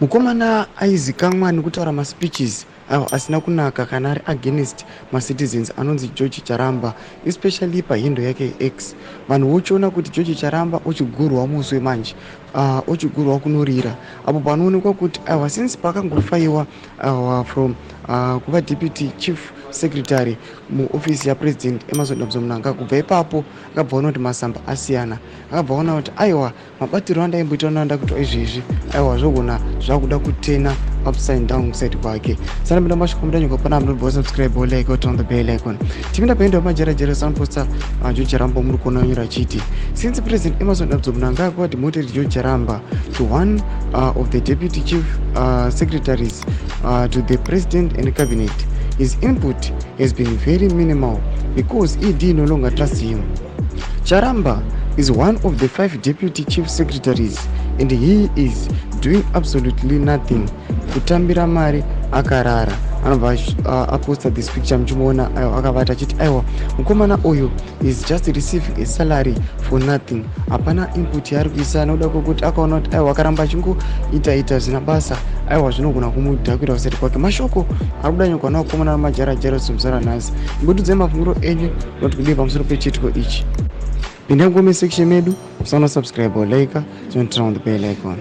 Mukomana aizikamwa nekutaura maspeeches ayo asina kunaka kana ari against macitizens anonzi George Charamba, especially pahandle yake yeX. Vanhu vochiona kuti George Charamba ochigurwa muswe manje, ochigurwa kunorira apo panoonekwa kuti aiwa, since paakangofaiwa from kuva deputy chief secretary muofisi yaPresident Emmerson Dambudzo Mnangagwa, kubva ipapo akabva aona kuti masamba asiyana. Akabva aona kuti aiwa, mabatiro andaimboita nanda kuitwa izvezvi, aiwa, zvogona zvakuda kuturn upside down kuside kwake. Sanapinda mashoko mudanyuka pana munobva subscribe, like, turn on the bell icon. Tipinda pahandle yamajarajara sanoposta George Charamba. Muri kuona nyora achiti since President Emmerson Dambudzo Mnangagwa demoted George Charamba to one of the deputy chief secretaries to the president and cabinet, his input has been very minimal because ED no longer trusts him. Charamba is one of the five deputy chief secretaries and he is doing absolutely nothing, kutambira mari akarara. Anobva aposta this picture, muchimuona aiwa akavata, achiti aiwa, mukomana uyu is just receiving a salary for nothing. Hapana input yaari kuisa nokuda kwekuti akaona kuti aiwa, akaramba achingoita ita zvina basa, aiwa, zvinogona kumudhakwira kusati kwake. Mashoko ari kudanyurwa navakomana vamajarajara zimuzara nhasi. Imbotiudzai mafungiro enyu noti kudii pamusoro pechiitiko ichi. Pindai mucomment section medu, usana subscribe or like, turn on the bell icon.